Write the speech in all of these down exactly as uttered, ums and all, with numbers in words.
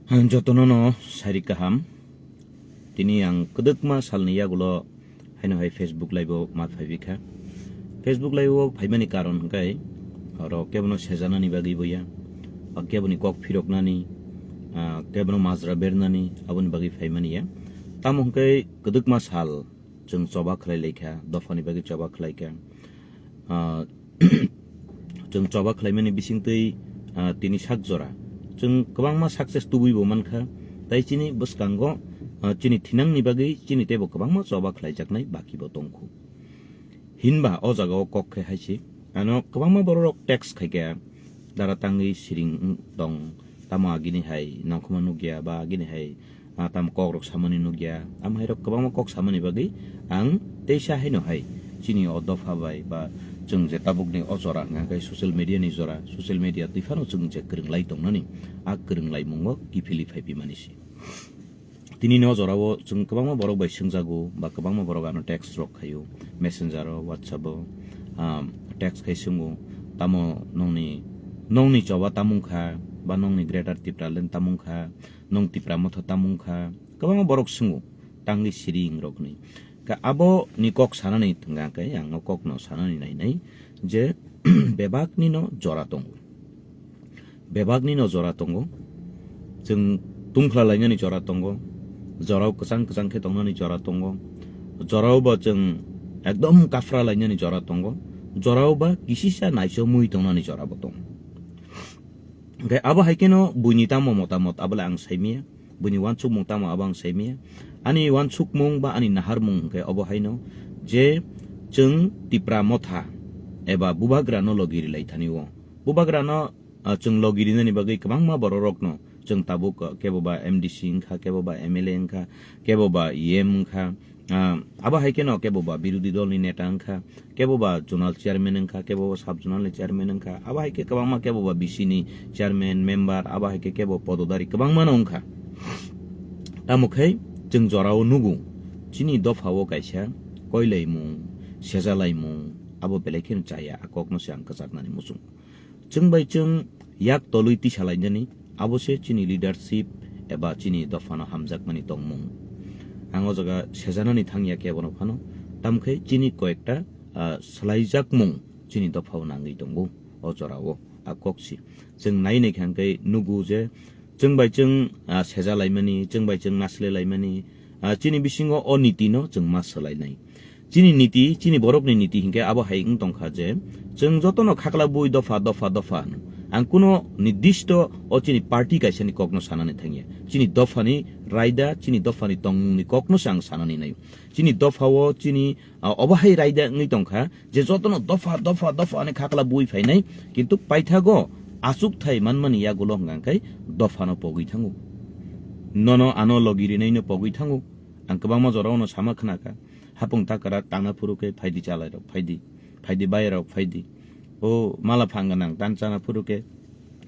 Ang jotono no sari kaham. Tini ang kwdwkma salni yagulo haino hai Facebook live o ma phaiwi kha. Facebook live o phaimani karon hwnkhe oro kebono sejanani bagwi bo ya, ba keboni kok phiroknani, ah, kebono majra bernani aboni bagwi phaimani ya. Tamo hwnkhe kwdwkma sal chwng choba khlai lai kha, dophani bagwi choba khlai kha. Ah, chwng choba khlaimani bisingtwi, ah, tini sak jora chwng kwbangma success tubui bo mankha, tai chini bwskango, ah, chini thinangni bagwi chini teibo kwbangma choba khlaijaknai baki bo tongkhu. Hinba o jaga o kok khe hai se, ano kwbangma borok rok text khai kha, dara tangwi siring tong, tamo agini hai nongkhorma nukya ba agini hai ah, tamo kok rok samani nukya. Amo hai rok kwbangma kok samani bagwi ang teisa haino hai chini o dopha bai ba chwng je tabukni o jora hwnkha khe social media ni jora, social media twi phano chwng je kwrwng lai tongnani, a kwrwng laimungo kiphilwi phai pimani se. Tini no jora o chwng kwbangma borok bai swngjago ba kwbangma borok ano text rok khaio, messenger o, WhatsApp o, ah, text khai swngo, tamo nongni, nongni choba tamung kha ba nongni Greater Tipraland tamung kha, nwng Tipra Motha tamung kha, kwbangma borok swngo, tangwi siring rokni. Ka abo ni kok sanani thwngya khe, ang o kok no sanani nainai je bebak ni no jora tongo. Bebak ni no jora tongo. Chwng tungphla lainani jora tongo. Jorao kwchang kwchang khe tongnani jora tongo. Jorao bo chwng ekdom kafra lainani jora tongo. Jorao ba kisisa naichomwi tongnani jora bo tongo. Hwnkhe abo hai kheno buini tamo motamot abo le ang saimaya, buini uansukmung tamo abo ang saimaya. Ani uansukmung ba ani naharmung hwnkhe obo haino je chwng Tipra Motha eba Bubagrano logi rilai thani o. Bubagrano, ah, chwng logi rinani bagwi kwbangma bororokno chwng tabuk, ah, kebo ba M D C wngkha, kebo ba M L A wngkha, kebo ba E M wngkha, ah, abo hai kheno kebo ba birodhi dolni neta wngkha, kebo ba zonal chairman wngkha, kebo ba sub zonal ni chairman wngkha, abo hai khe kwbangma kebo ba B C ni chairman, member, abo hai khe kebo pododari kwbangma no wngkha. Tamo khe chwng jorao nugo, chini dopha o kaisa koilaimung, sejalaimung, abo belai kheno chaya, a kokno se ang kwchaknani muchungo. Chwng bai chwng yak tolwi tisa lainani, abo se chini leadership eba chini dophano hamjakmani tongmung. Ang o jaga sejanani thangya kebono phano, tamkhe chini koyekta, ah, swlaijakmung chini dophao nangwi tongo o jorao, a kok si. Chwng nai nai kha hwnkhe nugo je chwng bai chwng, ah, seja laimani, chwng bai chwng nasle laimani, ah, chini bisingo o niti no chwng ma swlainai. Chini niti, chini borokni niti hinkhe abo hai wng tongkha je, chwng jotono khakla bui dopha, dopha, dopha hwno. Ang kuno nirdisto o chini party kaisani kokno sanani thangya. Chini dophani raida, chini dophani tongmungni kokno se ang sanani naio. Chini dophao chini, ah, obo hai raida wngwi tongkha je jotono dopha, dopha, dopha hwnwi khakla bui phainai, kintu paithago achukthai manmani yagulo hwnkha khe dophano pogwi thango. Nono ano logi rinaino pogwi thango. Ang kwbangma jorao no sama khna kha. Hapung takara tangna phuru khe phaidi chalairok phaidi, phaidi bayarok phaidi. O mala phang gwnang tan chana phuru khe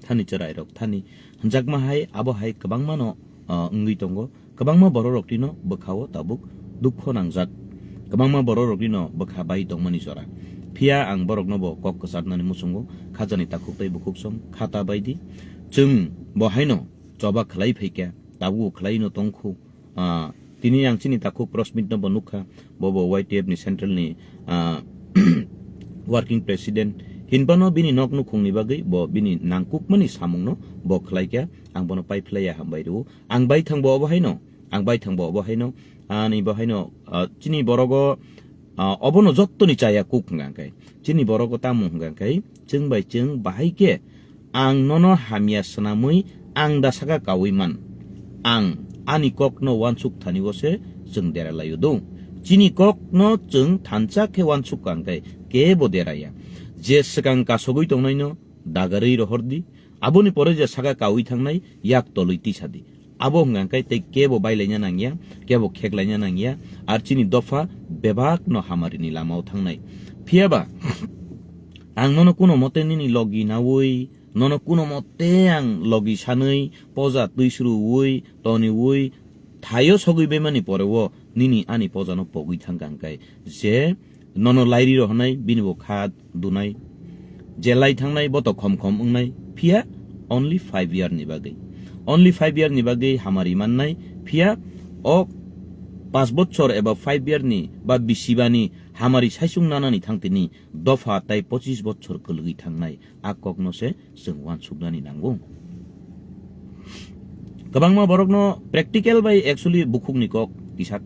thani chwrairok thani. Hwnjakma hai abo hai kwbangma no, ah, wngwi tongo. Kwbangma bororok tino bwkhao tabuk dukho nangjak. Kwbangma bororok tino bwkha bai tongmani jora. Phiya ang borokno bo kok kwcharnani muchungo khajani takhuk tei bukhuk song khata baidi. Chwng bo haino choba khlai phaikha, tabuk khlaino tongkhu. Ah, tini ang chini takhuk Prosmit no bo nukha, bo bo Y T F ni central ni, ah, working president. Hinphano bini nok nukhungni bagwi bo bini nangkukmani samungno bo khlaikha, ang bono pai phlaiya hambai rwo. Ang baithang bo obo haino, ang baithang bo obo haino, ani bo haino, ah, chini borogo, ah, obono jottoni chaya kuk hwnkha khe. Chini borogo tamo hwnkha khe, chwng bai chwng bahai khe ang nono hamya swnamwi ang da saka kaui man. Ang ani kokno uansuk thani o se chwng dera laio do. Chini kokno chwng thansa khe uansuk kha hwnkhe kebo deraya. Je swkang kasogwi tongnaino dagarwi rohor di, aboni pore je saka kaui thangnai yak tolwi tisa di. Abo hwnkha khe tei kebo bailaina nangya, kebo kheklaina nangya, ar chini dopha bebak no hamarini lamao thangnai. Phiyaba ang nono kuno mote nini logi naui, nono kuno mote ang logi sanwi, poja twi sruui, toniui, thaio sogwi bemani poreo nini ani pojano pogwi thangkha hwnkhe je nono lairi rohornai bini bo kha dunai, je lai thangnai bo to khom khom wngnai, phiya Only five year ni bagwi. Only five year ni bagwi hamari mannai, phiya o paanch bochor eba five year ni ba bisibani hamari saisung nanani thangtini dopha tai pochis bochor kwlwgwi thangnai, a kokno se chwng uansuknani nango. Kwbangma borokno practical bai actually bukhukni kok kisa,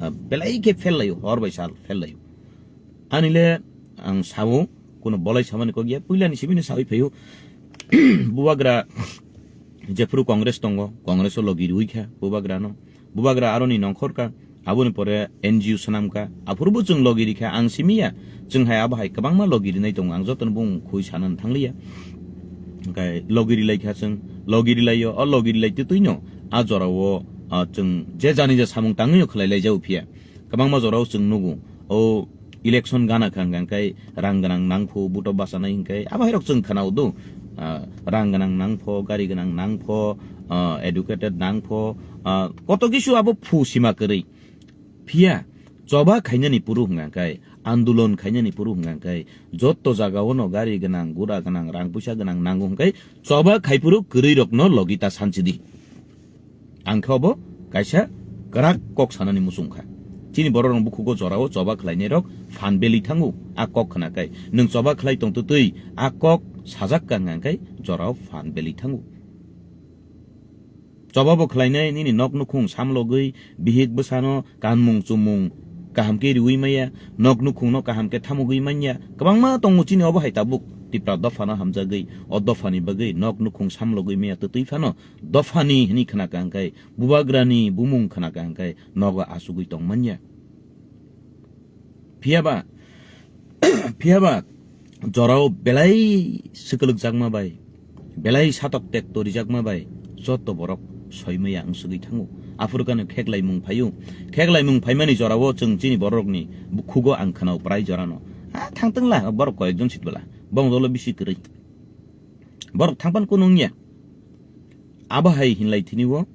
ah, belai khe fail laio, hor bai sal fail laio. Ani le ang sao, kuno bolai samani kok ya, puilani simi ni sawi phaio. Bubagra jephuru Congress tongo, Congress o logi rwi kha bubagra no. Bubagra aroni nongkhor ka, aboni pore N G O swnam ka, aphuru bo chwng logi ri kha, ang simi ya. Chwng hai abo hai kwbangma logi rinai tongo, ang jotono bung khui sanani thangliya. Hwnkhe logi ri lai kha chwng, logi ri lai o, o logi ri lai twi twi no, a jora o, ah, chwng je jani je samung tangwi no khlai lai jago phiya. Kwbangma jorao chwng nugo, o election gana kha hwnkha hwnkhe rang gwnang nangpho, buto bachanai hwnkhe abo hairok chwng khwnao do, ah, rang gwnang nangpho, gari gwnang nangpho, ah, educated nangpho, ah, koto kisu abo phu sima kwrwi. Phiya choba khainani puru hwnkha hwnkhe, andolon khainani puru hwnkha hwnkhe, jotto jagao no gari gwnang, gura gwnang, rang puisa gwnang nango hwnkhe choba khai puru kwrwi rokno logi ta sanchidi. Ang khe obo kaisa kwrak kok sanani muchung kha. Chini borok rok bukhugo jorao choba khlainai rok phan beli thango, a kok khna kai. Nwng choba khlai tong twtwi a kok sajak ka hwnkha khe jorao phan beli thango. Choba bo khlainai nini nok nukhung samlogwi bihik bwsano kanmung chumung kaham khe riwi maya, nok nukhungno kaham khe thamugwi manya. Kwbangma tongo chini obo hai tabuk Tipra dophano hamjagwi, o dophani bagwi nok nukhung samlogwi maya twtwi phano dophani hwnwi khna ka hwnkhe, bubagrani bumung khna ka hwnkhe nogo achugwi tong manya. Phiyaba, phiyaba jorao belai swkwlwkjakma bai, belai satok tekto rijakma bai joto borok soi maya wng swgwi thango. Aphuru kano kheklaimung phaio. Kheklaimung phaimani jorao chwng chini borokni bukhugo ang khwnao prai jorano. A thang twngla borok koyekjon sitbwla. Bong dolo bisi kwrwi. Borok thangpan kunu wngya. Abo hai hinlai thini o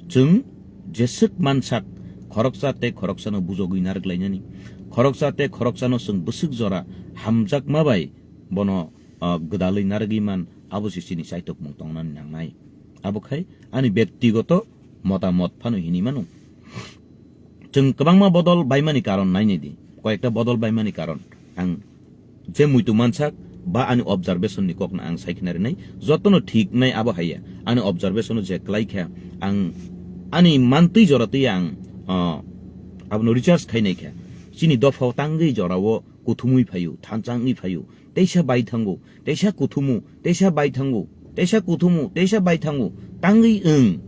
chwng jeswk mansak khoroksa tei khoroksano bujogwi narwk lainani. Khoroksa tei khoroksano chwng bwswk jora hamjakma bai bono, ah, gwdalwi narwgwi man, abo se chini chaitokmung tongnani nangnai. Abo khai ani bektigoto motamot phano hinwi mano. Chwng kwbangma bodol baimani karon nainai di. Koyekta bodol baimani karon. Ang je muitu mansak ba ani observation ni kokno ang sai khna rinai. Jotono thik nai abo haiya. Ani observation o je klai kha, ang ani mantwi joratwi ang, ah, abono research khainai kha. Chini dophao tangwi jorao kuthumwi phaio, thansa wngwi phaio. Teisa bai thango, teisa kuthumu, teisa bai thango, teisa kuthumu, teisa bai thango, tangwi wng.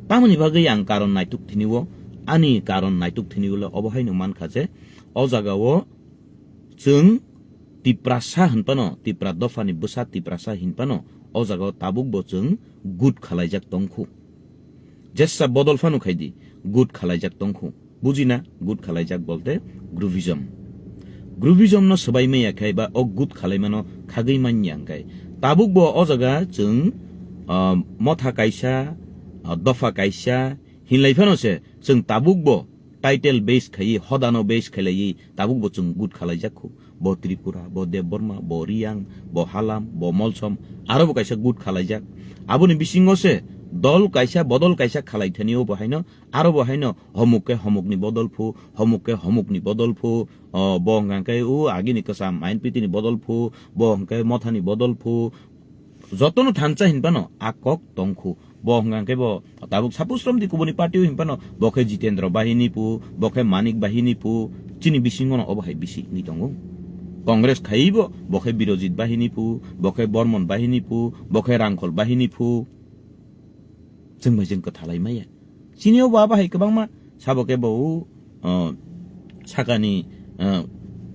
Tamoni bagwi ang karon naituk thini o, ani karon naituk thini ulo obo haino mankha je, o jaga o chwng Tiprasa hinphano, Tipra dophani bwsa Tiprasa hinphano, o jaga o tabuk bo chwng good khalaijak tongkhu. Jesa bodol phano khaidi, good khalaijak tongkhu. Bujina, good khalaijak bolte groupism. Groupism no swbai maya khai ba o good khalaimano khagwi manya hwnkhe. Tabuk bo o jaga chwng, ah, motha kaisa, ah, dopha kaisa hinlai phano se chwng tabuk bo title base khaiwi, hodano base khailaiwi tabuk bo chwng good khalaijak khu. Bo Tripura, bo Debbarma, bo Riyang, bo Halam, bo Molsom, aro bo kaisa good khalaijak. Aboni bisingo se dol kaisa, bodol kaisa khalai thani o bo haino, aro bo haino homuk khe homukni bodol phu, homuk khe homukni bodol phu, o, bo hwnkha khe o agini kwcham N P T ni bodol phu, bo hwnkha khe mothani bodol phu, jotono thansa hinphano a kok tongkhu. Bo hwnkha khe bo tabuk suppose romdi kubuni party o hinphano bo khe Jitendra bahini phu, bo khe Manik bahini phu, chini bisingo no obo hai bisi wngwi tongo. Congress khaiwi bo, bo khe Birojit bahini phu, bo khe Bormon bahini phu, bo khe Rangkhol bahini phu. Chwng bai chwng kwthalai maya. Chini o ba bahai kwbangma sabo khe bo, uh, sakani, uh,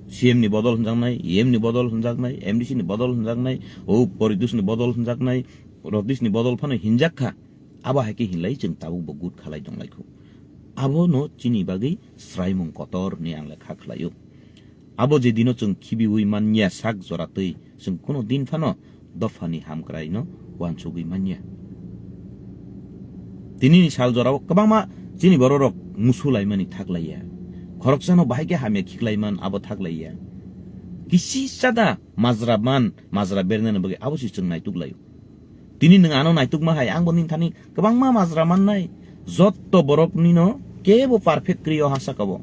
C M ni bodol hwnjaknai, E M ni bodol hwnjaknai, M D C ni bodol hwnjaknai, o Poritus ni bodol hwnjaknai, Rotis ni bodol phano hinjak kha. Abo hai khe hinlai chwng tabuk bo good khalai tonglaikhu. Abono chini bagwi sraimung kotor hwnwi ang le kha khlaio. Abo je dino chwng khibiwi manya sak jora twi, chwng kuno din phano dophani hamkraino uansugwi manya. Tinini sal jorao kwbangma chini bororok musu laimani thak laiya. Khoroksano bahai khe hamya khiklaiman abo thak laiya. Kisi sada majra man, majra bernani bagwi abo se chwng naituk laio. Tini nwng ano naitukma hai, ang bo nini thani kwbangma majra mannai. Jotto borok nino kebo perfect kwrwi o ha saka o.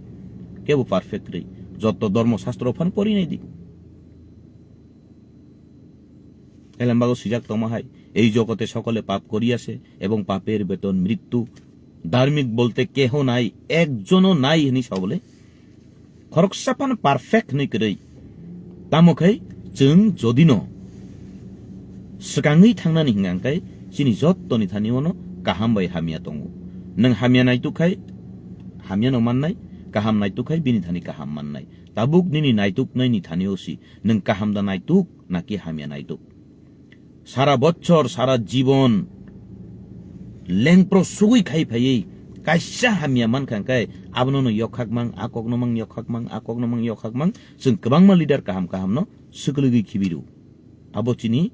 Kebo perfect kwrwi. Jotto dhormo shastro phan pori nai di. Elembago swijak tongma hai, "এই জগতে সকলে পাপ করিয়াছে এবং পাপের বেতন মৃত্যু। ধার্মিক বলতে কেহ নাই, একজনও নাই" hwnwi sa bole. Khoroksa phano perfect hwnwi kwrwi. Tamo khai chwng jodi no swkangwi thangnani hwnka hwnkhe chini jottoni thani ono kaham bai hamya tongo. Nwng hamya naituk khai hamya no mannai, kaham naituk khai bini thani kaham mannai. Tabuk nini naituknaini thani o si, nwng kaham da naituk naki hamya naituk? Sara bochor, sara jibon lengpro sugui khai phaiwi kaisa hamya mankha hwnkhe abono no yokhak mang, a kokno mang yokhak mang, a kokno mang yokhak mang, chwng kwbangma leader kaham kaham no swkligwi khibiru. Abo chini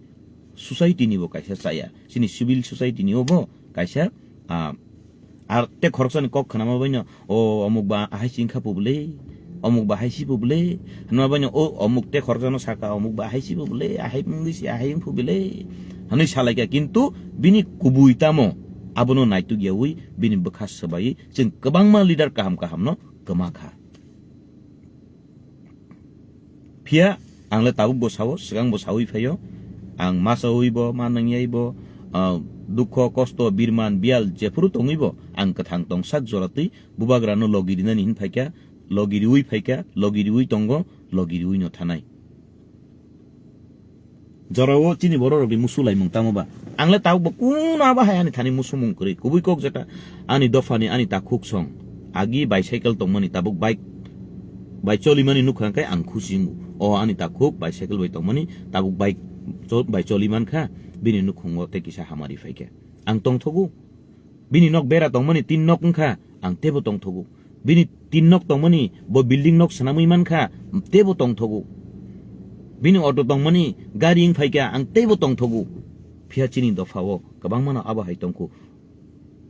society ni bo kaisa chaya, chini civil society ni o bo kaisa, ah, ar te khoroksani kok khnama baino, "O omuk ba ahai si wngkha publi, omuk ba hai si publi," hwnma baino, "O omuk te khoroksano saka, omuk ba ahai si publi, ahai wngwi si ahai wng publi," hwnwi salaikha, kintu bini kubui tamo abono naituk yaui bini bwkha swbai chwng kwbangma leader kaham kaham no kwma kha. Phiya ang le tabuk bo sao, swkang bo saui phaio. Ang ma saui bo, ma nangyai bo, ah, dukho, kosto, birman, biyal jephuru tongwi bo ang kwthang tongsak jora twi bubagrano logi rinani hin phaikha, logi riui phaikha, logi riui tongo, logi riui no thanai. Jorao chini bororokni musu laimung tamo ba? Ang le tabuk bo kuno abo hai ani thani musumung kwrwi. Kubui kok jeta ani dophani ani takhuk song. Agi bicycle tongmani tabuk bike bai cholimani nukha hwnkhe ang khusi wngo. O ani takhuk bicycle bai tongmani tabuk bike cho-, bai cholimankha, bini nukhungo tei kisa hamari phaikha. Ang tongthogo. Bini nok bera tongmani tin nok wngkha, ang teibo tongthogo. Bini tin nok tongmani bo building nok swnamwi mankha, teibo tongthogo. Bini auto tongmani gari wng phaikha, ang teibo tongthogo. Phiya chini dophao kwbangmano abo hai tongkhu.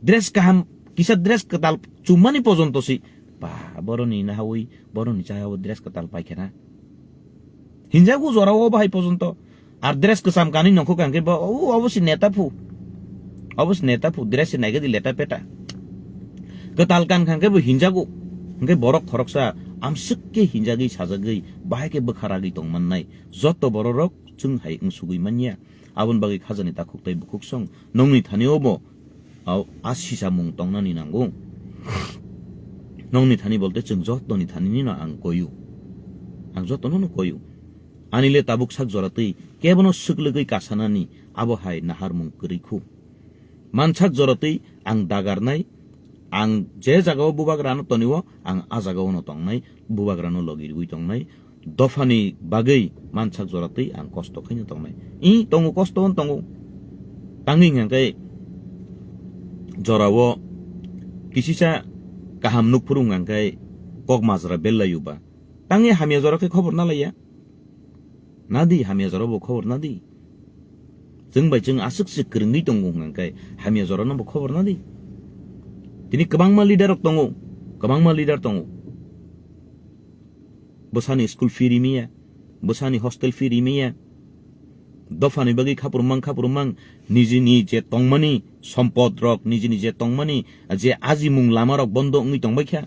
Dress kaham, kisa dress kwtal chummani pojonto si, ba, boroni nahawi, boroni chayao dress kwtal paikha na. Hinjago jorao bahai pojonto. Ar dress kwcham kanwi nongkho kangkhe bo, "O, obo si neta phu. Obo si neta phu, dress se naigadi leta peta." Kwtal kan kangkhe bo hinjago. Hwnkhe borok khoroksa amswk khe hinjagwi sajagwi bahai khe bwkha ragwi tongmannai. Joto bororok chwng hai wngsugwi manya. Aboni bagwi khajani takhuk tei bukhuksong nongni thani obo, au, a sisamung tongnani nango. Nongni thani bolte chwng jotoni thanini no ang koyu. Ang jotono no koyu. Ani le tabuk sak jora twi kebono swklwgwi kasanani abo hai naharmung kwrwi khu. Mansak jora twi ang dagarnai, ang je jagao bubagrano tonio, ang a jagao no tongnai, bubagrano logi riui tongnai. Dophani bagwi mansak jora twi ang kosto khaino tongnai. I tongo, kosto on tongo. Tangwi hwnkha khe jorao kisisa kaham nukphuru hwnkha khe kok majra bellaiuba. Tangwi hamya jora khe khobor nalaiya. Nadi hamya jora bo khobor nadi. Chwng bai chwng aswk se kwrwngwi tongo hwnkha khe hamya jora no bo khobor nadi. Tini kwbangma leader rok tongo, kwbangma leader tongo. Bwsani school fee rimiya, bwsani hostel fee rimiya. Dophani bagwi khapurumang, khapurumang, nijini je tongmani sompod rok, nijini je tongmani je ajimung lama rok bondo wngwi tongbaikha.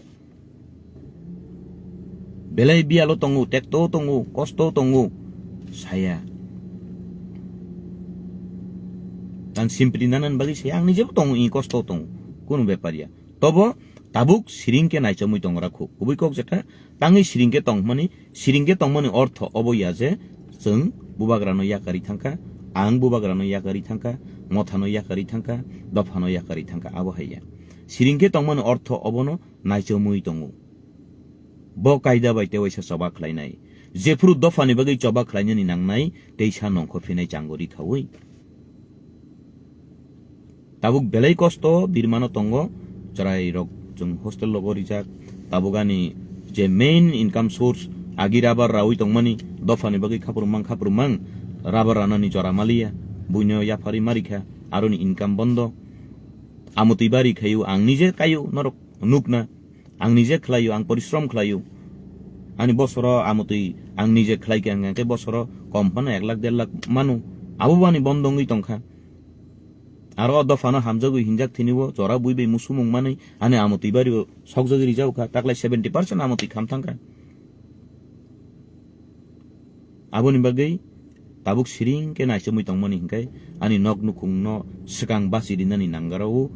Belai biyalo tongo, tekto tongo, kosto tongo, saya. Ang simpri nanan bagwi saya, ang nijebo tongo, i kosto tongo, kunu bepar ya. Tobo tabuk siring khe naichomwi tongra khu. Kubui kok jeta, tangwi siring khe tongmani, siring khe tongmani ortho obo ya je, chwng bubagrano yakarwi thangkha, ang bubagrano yakarwi thangkha, mothano yakarwi thangkha, dophano yakarwi thangkha, abo hai ya. Siring khe tongmani ortho obono naichomwi tongo. Bo kaida bai tewaisa choba khlainai. Jephuru dophani bagwi choba khlainani nangnai, teisa nongkhor phinai chango ri khaui. Tabuk belai kosto birmano tongo, chwrai rok chwng hostel logo rijak. Tabuk ani je main income source, agi rubber raui tongmani, dophani bagwi khapurumang khapurumang, rubber ranani jora maliya, buino yapharwi marikha, aroni income bondo. Amotwi bari khayu, ang nije kayu, norok nukna. Ang nije khlaio, ang porishrom khlaio. Ani bosoro amotwi ang nije khlaikha, hwnkhe bosoro kom phano ek lakh, der lakh manu. Abo bo ani bondo wngwi tongkha. Aro o dophano hamjagwi hinjak thini o jora bui bai musumung manwi ani amotwi bario sokjagwi rijao kha, taklai seventy percent amotwi kham thang kha. Aboni bagwi tabuk siring khe naichomwi tongmani hinkhe ani nok nukhungno swkang bachi rinani nangarao,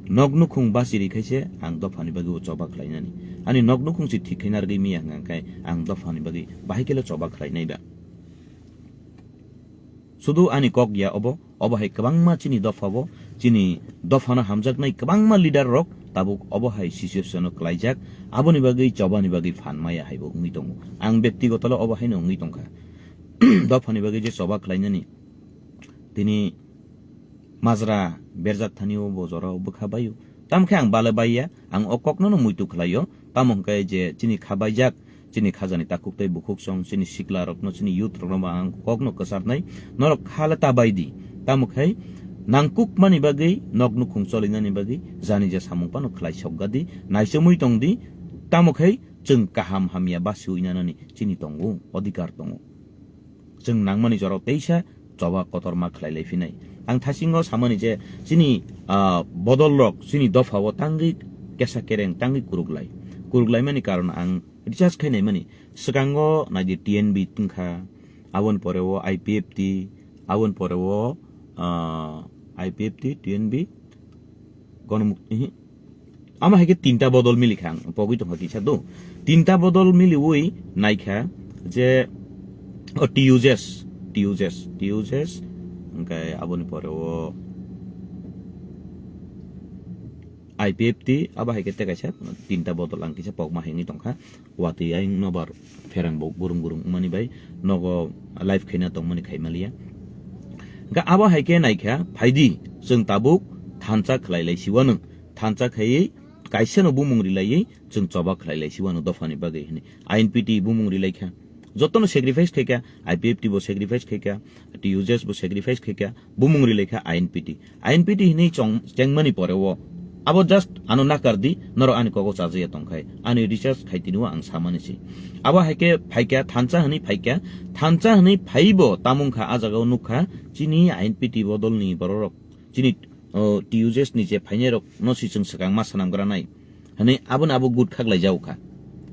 nok nukhung bachi rikhaise ang dophani bagwi o choba khlainani. Ani nok nukhung se thik khe narwgwi miya hwnkhe ang dophani bagwi bahai khelo choba khlainai ba. Sudu ani kok ya obo, obo hai kwbangma chini dopha bo, chini dophano hamjaknai kwbangma leader rok tabuk obo hai situation o kwlaijak, aboni bagwi chobani bagwi phan maya hai bo wngwi tongo. Ang bektigoto le obo haino wngwi tongkha. Dophani bagwi je choba khlainani tini majra berjak thani o bo jora o bwkha baio. Tamo khe ang bale baiya, ang o kokno no muitu khlaio. Tamo hwnkhe je chini kha baijak, chini khajani takhuk tei bukhuk song, chini sikla rokno, chini youth rokno bo ang kokno kwcharnai. Norok kha le ta bai di. Tamo khai nangkukmani bagwi, nok nukhung cholinani bagwi, jani je samung phano khlai sokga di, naichomwi tong di. Tamo khai chwng kaham hamya basiwi nanani chini tongo, odhikar tongo. Chwng nangmani jorao teisa choba kotorma khlai lai phinai. Ang thasingo samani je chini, ah, bodol rok chini dopha o tangwi kesa kereng tangwi kuruklai. Kuruklaimani karon ang recharge khai naimani. Swkango naidi T N B tongkha, aboni pore o I P F T, aboni pore o, ah, I P F T, T N B, Gonomuk-, ihi. Amo hai khe tinta bodol mili kha ang, pogwi tongkha kisa do. Tinta bodol miliwi naikha je, o, T U J S, T U J S, T U J S, hwnkhe aboni pore o I P F T, abo hai khe tei kaisa tinta bodol ang kisa pokma hai wngwi tongkha. Watwi ayang nobar pherang bo gurung gurung wngmani bai nogo live khaina tongmani khai maliya. Hwnkhe abo hai khe naikha, phaidi chwng tabuk thansa khlai lai siwano, thansa khaiwi kaisa no bumung rilaiwi chwng choba khlai lai siwano dophani bagwi hwnwi I N P T bumung rilai kha. Jotono sacrifice khai kha, I P F T bo sacrifice khai kha, T U J S bo sacrifice khai kha, bumung rilai kha I N P T. I N P T hinwi chong-, chengmani pore o abo just ano nakar di, norok ani kogo chajaya tongkhai, ani recharge khai tini o ang samani se. Abo hai khe phaikha, thansa hinwi phaikha, thansa hinwi phaibo tamung kha, a jaga o nukha, chini I N P T bodolni bororok, chini, o, T U J S ni je phainai rok no si chwng swkang ma swnam gra nai. Hwnwi aboni abo good khaklai jago kha.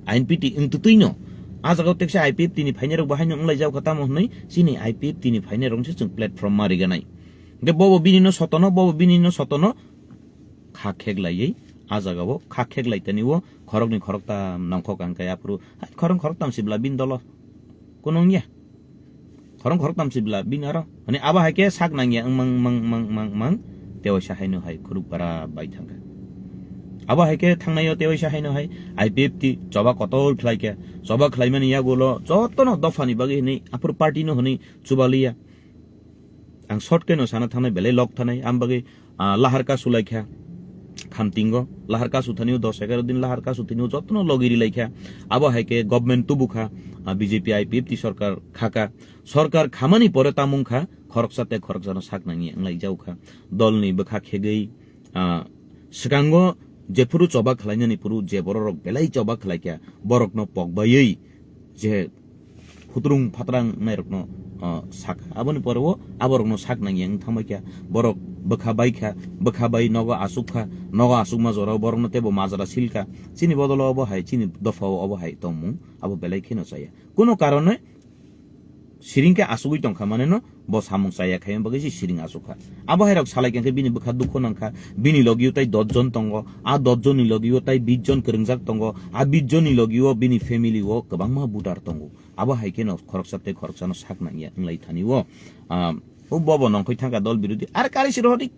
I N P T wng twtwi no. A jaga o teksa I P F T ni phainai rok bo haino wng lai jago kha tamo hwnwi chini I P F T ni phainai rok se chwng platform ma riga nai. Hwnkhe bobo bini no sotono, bobo bini no sotono kha khek laiwi a jaga o kha khek lai tani o khorok ni khorok ta nongkhok ang khe aphuru hai khorok khorok tam sibla bini dolo. Kunung ya. Khorong khorok tam sibla bini aro. Hani abo hai khe sak nangya wng mang, mang, mang, mang, mang. Tewaisa haino hai khuruk bara bai thangkha. Abo hai khe thangnaio tewaisa haino hai I P F T choba kotol khlai khe. Choba khlaimani yagulo jotono dophani bagwi hwnwi aphuru party no hwnwi chubaliya. Ang short khe no sana thangnai belai lok thanai. Am bagwi ah, lahar kasu laikha. Khamtingo lahar kasu thani o dos egaro din lahar kasu thani o jotono logi ri laikha. Abo hai khe government tubukha, ah, B J P I P F T sorkar khaka. Sorkar khamani pore tamung kha khoroksa tei khoroksano sak nangya wng lai jago kha. Dolni bwkha khegwi, ah, swkango jephuru choba khlainani phuru je bororok belai choba khlaikha borokno pokbaiwi je hutrung phatrang nairokno, ah, sakha. Aboni pore o aborokno sak nangya wng thangbai kha. Borok bwkha bai kha, bwkha bai nogo asuk kha, nogo asukma jorao borokno teibo majra sil kha. Chini bodolo obo hai, chini dophao obo hai tongmung abo belai kheno chaya. Kuno karone siring khe asugwi tongkha maneno bo samung chaya khaima bagwi se siring asuk kha. Abo hai rok salai khe bini bwkha dukho nangkha, bini logio tai dos jon tongo, a dos jonni logio tai bis jon kwrwngjak tongo, a bis jonni logio bini family o kwbangma voter tongo. Abo hai kheno khoroksa tei khoroksano sak nangya wng lai thani o. Ah, o bobo nongkhoi thangkha dol birodhi. Are kari se rohordi.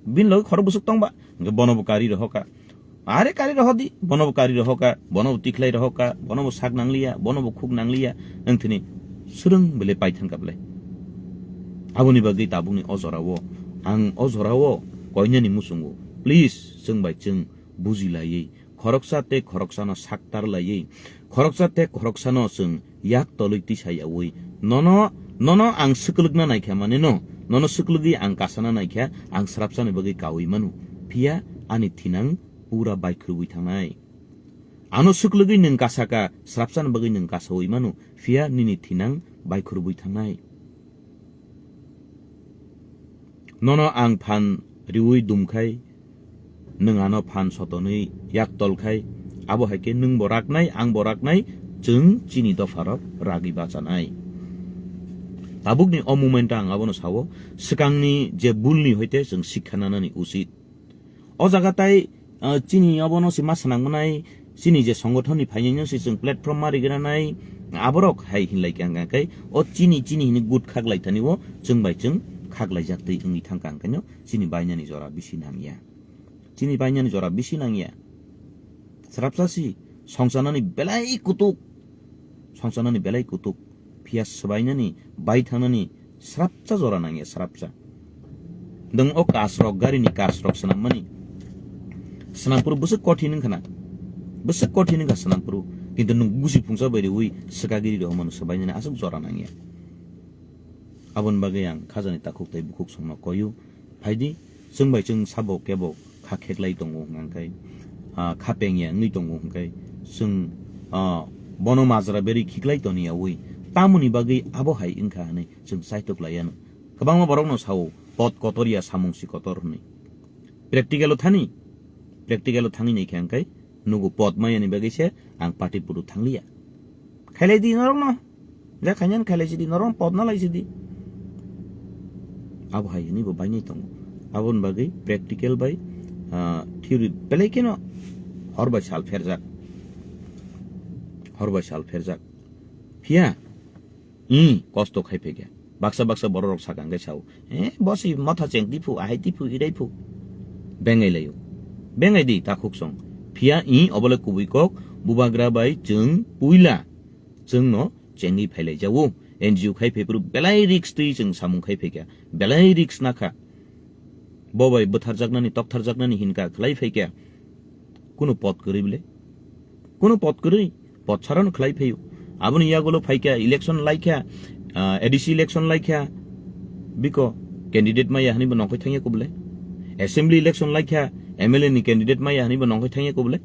Bini logi khorok bwswk tongba. Hwnkhe bono bo kari rohorkha. Are kari rohordi. Bono bo kari rohorkha. Bono bo tikhlai rohorkha. Bono bo sak nangliya. Bono bo khuk nangliya. Wng thini swrwng belai pai thangkha belai. Aboni bagwi tabukni o jorao ang o jorao koinani muchungo. Please, chwng bai chwng bujilaiwi khoroksa tei khoroksano saktar laiwi, khoroksa tei khoroksano chwng yak tolwi tisa yaui, nono, nono ang swkwlwkna naikha maneno, nono swkwlwgwi ang kasana naikha, ang srapsani bagwi kaui mano, phiya ani thinang pura baikhurubwi thangnai. Ano swkwlwgwi nwng kasaka, srapsani bagwi nwng kasaui mano, phiya nini thinang baikhurubwi thangnai. Nono ang phan riwi dumkhai, nwng ano phan sotonwi yak tolkhai, abo hai khe nwng bo raknai, ang bo raknai, chwng chini dopharok ragwi bachanai. Tabukni o moment ang abono sao, swkangni je bulni hoite chwng sikha nanani usit. O jaga tai, ah, chini obono se ma swnang mwnai, chini je songothonni phainai no se chwng platform ma rigranai, aborok hai hinlai kha hwnka khe, o chini, chini hini good khaklai thani o chwng bai chwng khaklaijak twi wngwi thangkha hwnka no chini bainani jora bisi nangya. Chini bainani jora bisi nangya. Srapsa si songchanani belai kutuk. Songchanani belai kutuk. Phiya swbainani, bai thangnani srapsa jora nangya, srapsa. Nwng o kasrok, garini kasrok swnammani. Swnampuru bwswk kothin wngkha na. Bwswk kothin wngkha swnampuru. Kintu nwng gusi phungsa bai riwi swkagiri rohormano swbainani aswk jora nangya. Aboni bagwi ang khajani takhuk tei bukhuk songno koyu. Phaidi, chwng bai chwng sabo kebo kha kheklai tongo hwnka khe, ah, kha pengya wngwi tongo hwnka khe, chwng, ah, bono majra berwi khiklai toniyaui tamoni bagwi abo hai wngkha hwnwi chwng chaitok lai anw. Kwbangma borokno sao, "Pot kotor ya, samung si kotor," hwnwi. Practical-o thani, practical-o thangwi naikha hwnka khe, nugo pot mayani bagwi se ang party puru thangliya. Khailai di norokno. Ja khainani khailai sidi, norokno pot na lai sidi. Abo hai hwnwi bo bainai tongo. Aboni bagwi practical bai, ah, theory belai kheno hor bai sal pherjak. Hor bai sal pherjak. Phiya, i kosto khai phaikha. Baksa baksa bororok sakha hwnkhe sao, "Eh, bo si motha cheng tiphu, ahai tiphu, irai phu." Bengai laio. Bengai di, takhuk song. Phiya i obole kubui kok, bubagra bai chwng puila chwngno chengwi phailai jago. N G O khai phaiphuru belai risk twi chwng samung khai phaikha. Belai risk nakha. Bo bai bwtharjaknani, toktharjaknani hinka khlai phaikha. Kuno pot kwrwi bile? Kuno pot kwrwi? Pot sarano khlai phaio. Aboni yagulo phaikha, election laikha, ah, A D C election laikha. Biko candidate maya hwnwi bo nongkhoi thangya kubule? Assembly election laikha, M L A ni candidate maya hwnwi bo nongkhoi thangya kubule?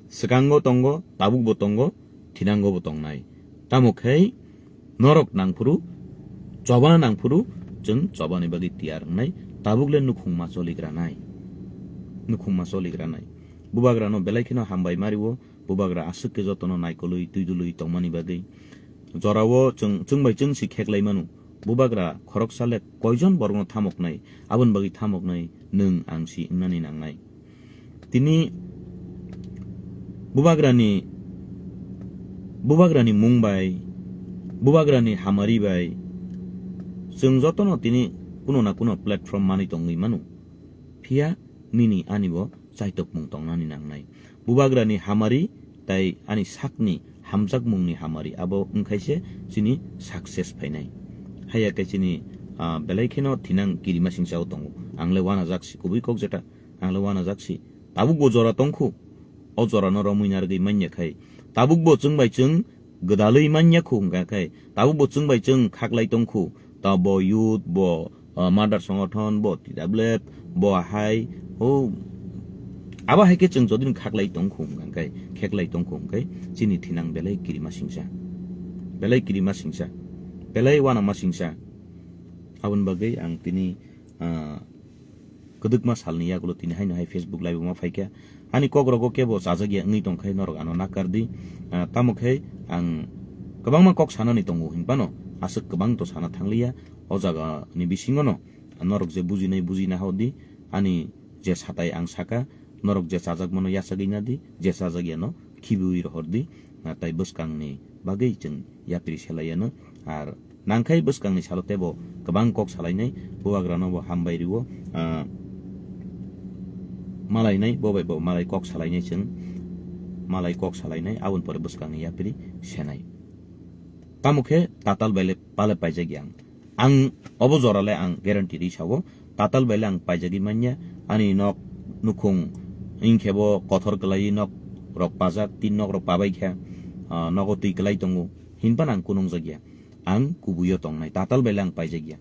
Swkango tongo, tabukbo tongo, thinangobo tongnai. Tamo khe norok nangphuru, choba nangphuru, chwng chobani bagwi tiyar wngnai, tabukle nukhungma choligranai. Nukhungma choligranai. Bubagrano belai kheno hambai mario, bubagra aswk khe jotono naikolwi, twidulwi tongmani bagwi. Jorao chwng, chwng bai chwng si kheklai mano. Bubagra khoroksa le koijon borokno thamoknai, aboni bagwi thamoknai nwng ang si wngnani nangnai. Tini bubagrani, bubagrani mung bai, bubagrani hamari bai, chwng jotono tini kuno na kuno platform manwi tongwi mano. Phiya nini ani bo chaitokmung tongnani nangnai. Bubagrani hamari tai ani sakni hamjakmungni hamari abo wngkhaise chini success phainai. Haiya khe chini, ah, belai kheno thinang kirima singsa o tongo. Ang le uanajak si kubui kok jeta, ang le uanajak si. Tabukbo jora tongkhu. O jorano romwi narwgwi manya khai. Tabukbo chwng bai chwng gwdalwi manya khu hwnka khai. Tabukbo chwng bai chwng khaklai tongkhu. Ta bo youth, bo, ah, mother songothon, bo T W F, bo hai, o, abo hai khe chwng jodi khaklai tongkhu hwnka khai, kheklai tongkhu hwnka khai, chini thinang belai kirima singsa. Belai kirima singsa. Belai uanama singsa. Aboni bagwi ang tini, ah, kwdwkma salni yagulo tini haino hai Facebook live-o ma phaikha. Ani kokrogo kebo chajak ya wngwi tongkhe norok ano nakar di. Ah, tamo khe ang kwbangma kok sanani tongo hinphano aswk kwbang to sana thangliya. O jaga ni bisingo no norok je bujinai bujina hor di, ani je satai ang saka, norok je chajakmano yachagwi na di, je chajak yano khibiwi rohor di, ah, tai bwskangni bagwi chwng yapri selai yano. Ar nangkhai bwskangni salo tebo kwbang kok salainai, bubagrano bo hambai rio, ah, malainai, bo bai bo malai kok salainai chwng, malai kok salainai, aboni pore bwskangni yapri senai. Tamo khe tatal bai le pale paijak yang. Ang obo jora le ang guarantee ri sao, tatal bai le ang paijagwi manya, ani nok nukhung wngkhe bo kothor kwlaiwi nok rok pajak, tin nok rok pabai kha, ah, nogo twi kwlai tongo, hinphano ang kunungjak ya. Ang kubuio tongnai, tatal bai le ang paijak ya.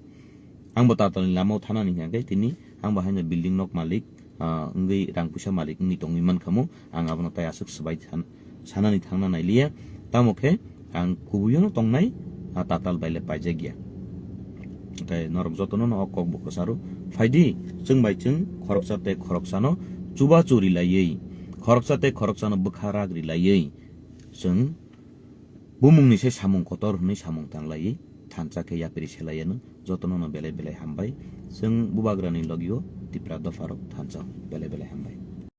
Ang bo tatalni lamao thanani hwnkhe tini ang bo haino building nok malik, ah, wngwi rang puisa malik wngwi tongwi mankhamu, ang abono tai aswk swbai san-, sanani thangna nailiya. Tamo khe ang kubuino tongnai, ah, tatal bai le paijak ya. Tei norok jotono no o kok bo kwcharo Phaidi, chwng bai chwng khoroksa tei khoroksano chubachu rilaiwi, khoroksa tei khoroksano bwkha rak rilaiwi, chwng bumungni se samung kotor hwnwi samung tanglaiwi thansa khe yapri selaiano jotono no belai belai hambai. Chwng bubagrani logio Tipra dopharok thansa belai belai hambai.